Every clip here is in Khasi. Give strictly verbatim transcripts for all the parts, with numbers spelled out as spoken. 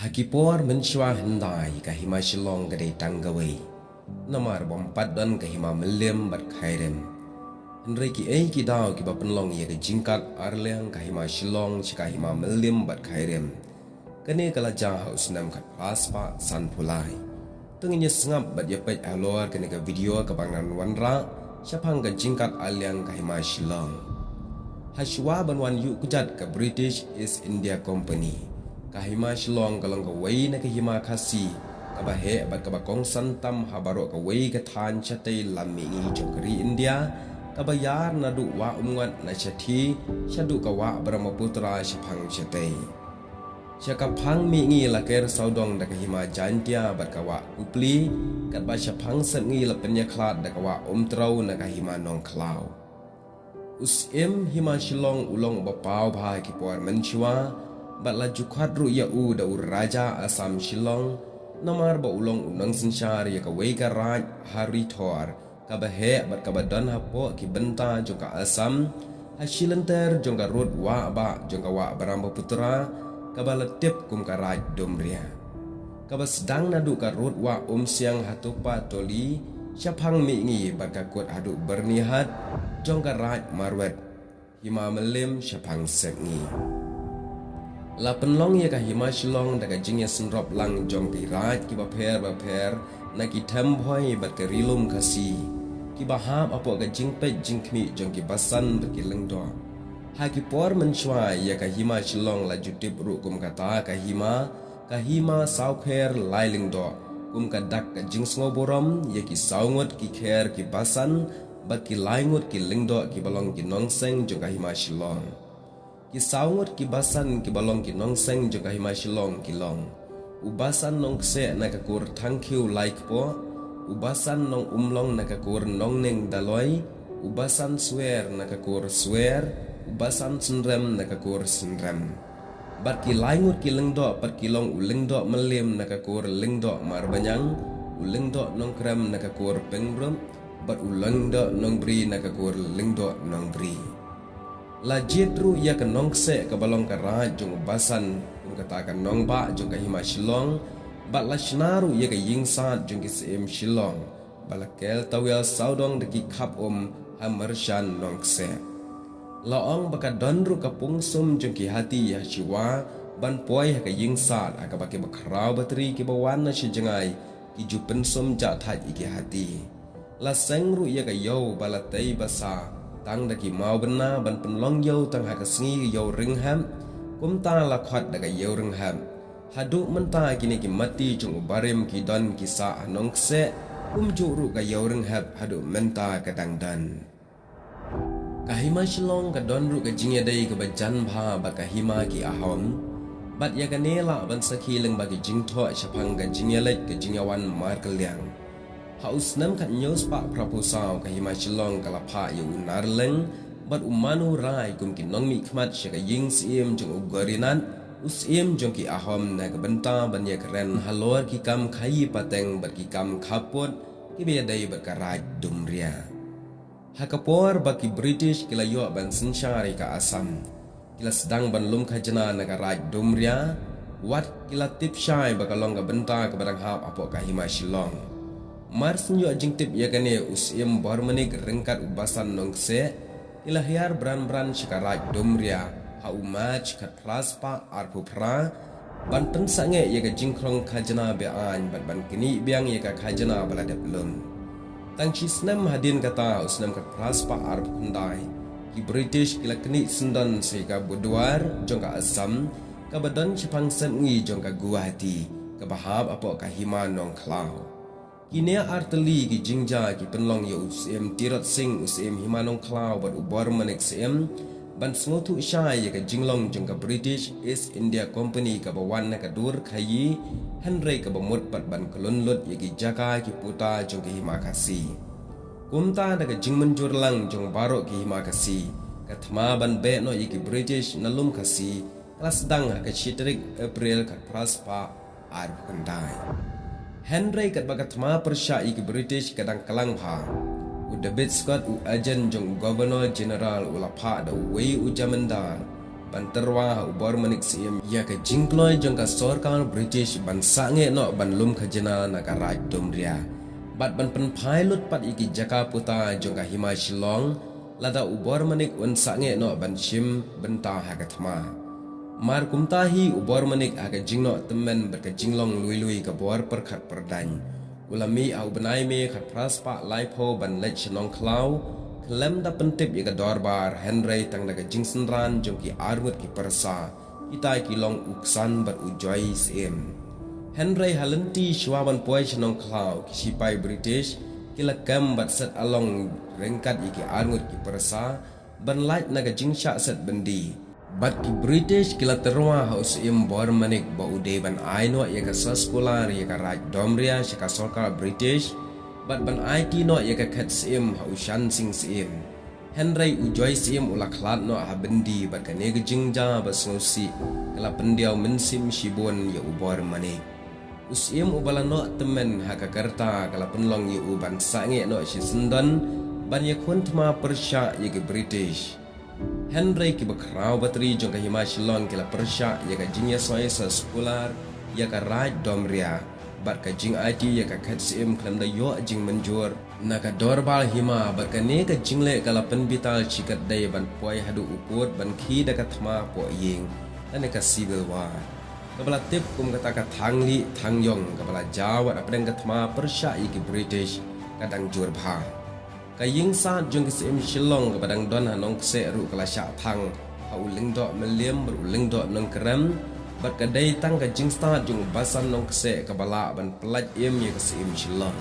Ha ki por mynshuwa hyndai ka hima Shillong ka dei tang kawei. Namar bym pat don ka hima Mylliem bad Khyrim. Hynrei kiei ki daw kiba pynlong ïa ka jingkat arliang ka hima Shillong sha ka hima Mylliem bad Khyrim, kane ka la jia ha u snem khatphra spah sanphew lai. To ngin ïa sngap bad ïa peit halor kane ka video kaba ngan wanrah shaphang ka jingkat arliang ka hima Shillong. Hashwa ban wan ïuh kjat ka British East India Company, ka hima Shillong ka long kawei na ka hima Khasi kaba heh bad kaba kongsan tam ha baroh kawei ka thaiñ shatei lam mihngi jong ka ri India, kaba ïar naduh Wah Umngot na shathie shaduh ka Wah Brahmaputra shaphang shatei. Sha ka phang mihngi la ker sawdong da ka hima Jaintia bad ka Wah Kupli, katba shaphang sepngi la pynïakhlad da ka Wah Umtrew na ka hima Nongkhlaw. U syiem hima Shillong u long uba paw bha ha ki por mynshuwa, bad la ju khot ruh ïa u da u Raja Assam Shillong, namar ba u long u nongsynshar ïa kawei ka raid ha Ri Thor kaba heh bad kaba don hapoh ki bynta jong ka Assam, ha shilynter jong ka rud wah bah jong ka Wah Brahmaputra, kaba la tip kum ka Raid Dumria, kaba sdang naduh ka rud wah Umsiang ha Tupa Toli shaphang mihngi bad ka kut haduh Byrnihat jong ka Raid Marwet, hima Mylliem shaphang sepngi. La pynlong ïa ka hima Shillong da ka jingïasynrop lang jong ki raid kiba pher bapher na ki Thembhoi bad ka Ri Lum Khasi, kiba hap hapoh ka jingpeit jingkhmih jong ki basan bad ki lyngdoh. Ha ki por mynshuwa ïa ka hima Shillong la ju tip ruh kum kata ka hima, ka hima Sawkher Lai Lyngdoh, kum ka dak ka jingsngewburom ïa ki saw ngut ki kher ki basan bad ki lai ngut ki lyngdoh kiba long ki nongseng jong ka hima Shillong. Ki saw ngut ki basan kiba long ki nongseng jong ka hima Shillong ki long: u basan Nongkseh na ka kur Thangkhiew Laikpoh, u basan Nongumlong na ka kur Nongning Daloi, u basan Swer na ka kur Swer, u basan Synrem na ka kur Synrem. Bad ki lai ngut ki lyngdoh pat ki long u lyngdoh Mylliem na ka kur Lyngdoh Marbaniang, u lyngdoh Nongkrem na ka kur Pyngrope, bad u lyngdoh Nongbri na ka kur Lyngdoh Nongbri. La jied ruh ïa ka Nongkseh kaba long ka raid jong u basan, kum kata ka nongbah jong ka hima Shillong, bad la shna ruh ïa ka ïingsad jong ki syiem Shillong, ba la ker tawiar sawdong da ki khap um ha Myrshan Nongkseh. La ong ba ka don ruh ka pungsum jong ki hati hashuwa ban poi ha ka ïingsad, ha kaba ki bakhraw batri kiba wan na sha jngai ki ju pynsum jahthait ïa ki hati. La seng ruh ïa ka ïew ba la tei basa tang da ki mawbynna ban pynlong ïew tang ha ka sngi Ïew Rynghep, kumta la khot da ka Ïew Rynghep, haduh mynta kine ki matti jong u barim ki don ki sah ha Nongkseh, kumjuh ruh ka Ïew Rynghep haduh mynta ka dang don. Ka hima Shillong ka don ruh ka jingïadei kaba jan bha bad ka hima ki Ahom, bad ïa kane lah ban sakhi lyngba ki jingthoh shaphang ka jingïaleit ka jingïawan markylliang. Ha u snem khathynñiew spah phraphew saw ka hima Shillong ka la phah ïa u Narleng bad u Manu Rai kum ki nongmihkhmat sha ka ïing syiem jong u Gaurinat, u syiem jong ki Ahom na ka bynta ban ïakren halor ki kam khaïi pateng bad ki kam khappud kiba ïadei bad ka Raid Dumria. Ha ka por ba ki British ki la ïoh ban synshar ïa ka Assam, ki la sdang ban lum khajna na ka Raid Dumria, wat ki la tip shai ba ka long ka bynta kaba dang hap hapoh ka hima Shillong. Mar shu ïoh jingtip ïa kane, u syiem Bormanik ryngkat u basan Nongkseh ki la hiar bran bran sha ka Raid Dumria ha u March khat phra spah arphew phra, ban pynsangeh ïa ka jingkhrong khajna be-aiñ bad ban knieh biang ïa ka khajna ba la dep lum. Tang shi snem hadien kata, u snem khat phra spah arphew khyndai, ki British ki la knieh syndon sa ïa ka Burdwar jong ka Assam, kaba don shaphang sepngi jong ka Guwahati, kaba hap hapoh ka hima Nongkhlaw. Kine artylli ki jingjia ki pynlong ïa u syiem Tirot Sing, u syiem hima Nongkhlaw, bad u Bormanik Syiem ban sngewthuh shai ïa ka jinglong jong ka British East India Company kaba wan na ka dur khaïi, hynrei kaba mut pat ban kyllon lut ïa ki jaka ki puta jong ka hima Khasi. Kumta da ka jingmynjur lang jong baroh ki hima Khasi, ka thma ban beh noh ïa ki British na lum Khasi ka la sdang ha ka shi tarik April khat phra spah arphew khyndai. Hynrei katba ka thma pyrshah ïa ki British ka dang klang bha, u David Scott, u agent jong u Governor General, u la phah da uwei u jamindar ban tyrwa ha u Bor Manik Syiem ïa ka jingkloi jong ka sorkar British ban sangeh noh ban lum khajna na ka Raid Domria bad ban pynphai lut pat ïa ki jaka puta jong ka hima Shillong, lada u Bor Manik un sangeh noh ban shim bynta ha ka thma. Mar kumta hi u Bor Manik ha ka jingnoh tymmen bad ka jinglong lui lui ka bor pyrkhat pyrdaiñ, u la mih ha u bnai May khatphra spah laiphew ban leit sha Nongkhlaw, khlem da pyntip ïa ka dorbar, hynrei tang da ka jingsynran jong ki arngut ki pyrsa, kita ki long u Ksan bad u Joy Syiem. Hynrei ha lynti shuwa ban poi sha Nongkhlaw, ki shipai British ki la kem bad set along ryngkat ïa ki arngut ki pyrsa ban lait na ka jingshah set byndi. Bad ki British ki la tyrwa ha u Syiem Bor Manik ba u dei ban ai noh ïa ka soskular ïa ka Raid Domria sha ka sorkar British bad ban aiti noh ïa ka khet Syiem ha u Shan Sing Syiem. Hynrei u Joy Syiem u la khlad noh ha byndi bad kane ka jingjia ba sngewsih ka la pyndiaw mynsiem shibun ïa u Bor Manik. U Syiem uba la noh tymmen ha ka rta ka la pynlong ïa u ban sangeh noh shisyndon ban ïakhun thma pyrshah ïa ki British. Hynrei ki bakhraw batri jong ka hima Shillong ki la pyrshah ïa ka jingïasoi soskular ïa ka Raid Domria bad ka jingaiti ïa ka khet Syiem khlem da ïoh jingmynjur na ka dorbar hima bad kane ka jingleh ka la pynbitar shikatdei ban poi haduh u kut ban khie da ka thma poh ïing lane ka civil war, kaba la tip kum kata ka thang lieh thang ïong kaba la jia wat hapdeng ka thma pyrshah ïa ki British ka dang jur bha. Ka ïing sad jong ki Syiem Shillong kaba dang don ha Nongkseh ruh ka la shah thang ha u Lyngdoh Mylliem bad u Lyngdoh Nongkrem, bad ka dei tang ka jingstad jong u Basan Nongkseh kaba lah ban pyllait im ïa ka Syiem Shillong.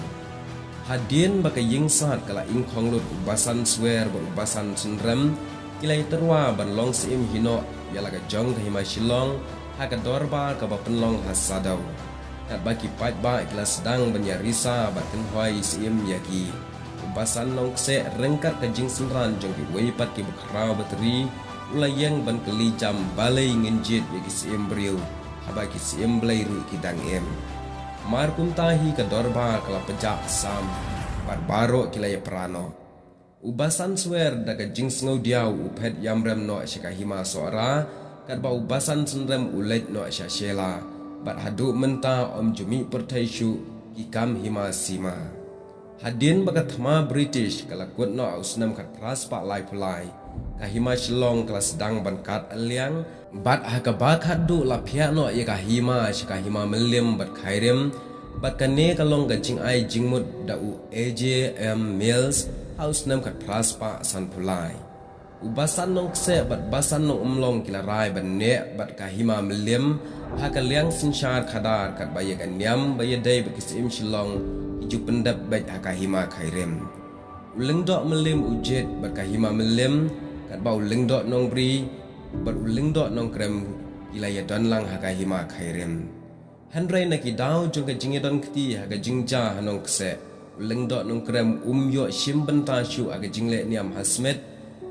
Hadien ba ka ïing sad ka la ingkhong lut, u Basan Swer bad u Basan Synrem ki la ïatyrwa ban long Syiem Hinoh ïa la ka jong ka hima Shillong ha ka dorbar kaba pynlong ha Saddew. Katba ki paidbah ki la sdang ban ïarisa bad kynhoi Syiem ïa ki, u Basan Nongkseh ryngkat ka jingsynran jong kiwei pat ki bakhraw batri u la ïeng ban kylli jam balei ngin jied ïa ki Syiem briew haba ki Syiem Blei ruh ki dang im. Mar kumta hi ka dorbar ka la pjah sam bad baroh ki la ïapra noh. U Basan Swer da ka jingsngewdiaw u phet ïamrem noh sha ka hima Sohra, katba u Basan Synrem u leit noh sha Shella, bad haduh mynta ym ju mih pyrthei shuh ki kam hima sima. Hadien ba ka thma British ka la kut noh ha u snem khatphra spah laiphew lai, ka hima Shillong ka la sdang ban kat aliang, bad ha kaba khatduh la phiah noh ïa ka hima sha ka hima Mylliem bad Khairim, bad kane ka long ka jingai jingmut da u A J M Mills ha u snem khatphra spah sanphew lai. U Basan Nongkseh bad Basan Nongumlong ki la rai ban neh bad ka hima Mylliem ha ka liang synshar khadar, katba ïa ka niam ba ïadei bad ki Syiem Shillong ki ju pyndep beit ha ka hima Khairim. U Lyngdoh Mylliem u jied bad ka hima Mylliem, katba u Lyngdoh Nongbri bad u Lyngdoh Nongkrem ki la ïadon lang ha ka hima Khairim. Hynrei na ki daw jong ka jingïadon kti ha ka jingjia ha Nongkseh, u Lyngdoh Nongkrem um ïoh shim bynta shuh ha ka jingleh niam ha Smit.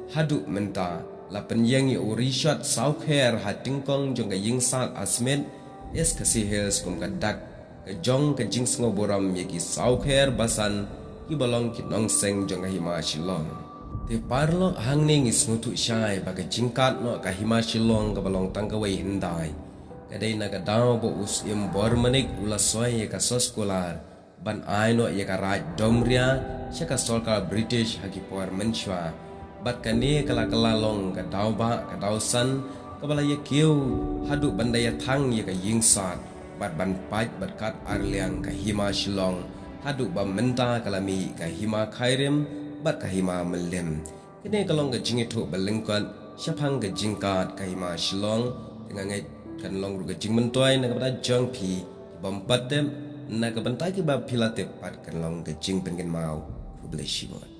Haduh mynta la pynïeng ïa u Rishot Sawkher ha tyngkong jong ka ïing sad ha Smit, East Khasi Hills, kum ka dak ka jong ka jingsngewburom ïa ki sawkher basan kiba long ki nongseng jong ka hima Shillong. Te paralok, hangne ngi sngewthuh shai ba ka jingkat noh ka hima Shillong kaba long tang kawei hyndai ka dei na ka daw ba u Syiem Bor Manik u la soi ïa ka soskular ban ai noh ïa ka Raid Domria sha ka sorkar British ha ki por mynshuwa. Bad kane ka la kylla long ka daw ba ka daw san kaba la ïa kiew haduh ban da ïa thang ïa ka ïing sad bad ban pait bad kat arliang ka hima Shillong, haduh ba mynta ka la mih ka hima Khairim bad ka hima Mylliem. Kane ka long ka jingïathuh ba lyngkot shaphang ka jingkat ka hima Shillong. Te nga ngeit kan long ruh ka jingmyntoi na ka bynta jong phi ki bym pat tip, na ka bynta kiba phi la tip pat kan long ka jingpynkynmaw. Khublei shibun.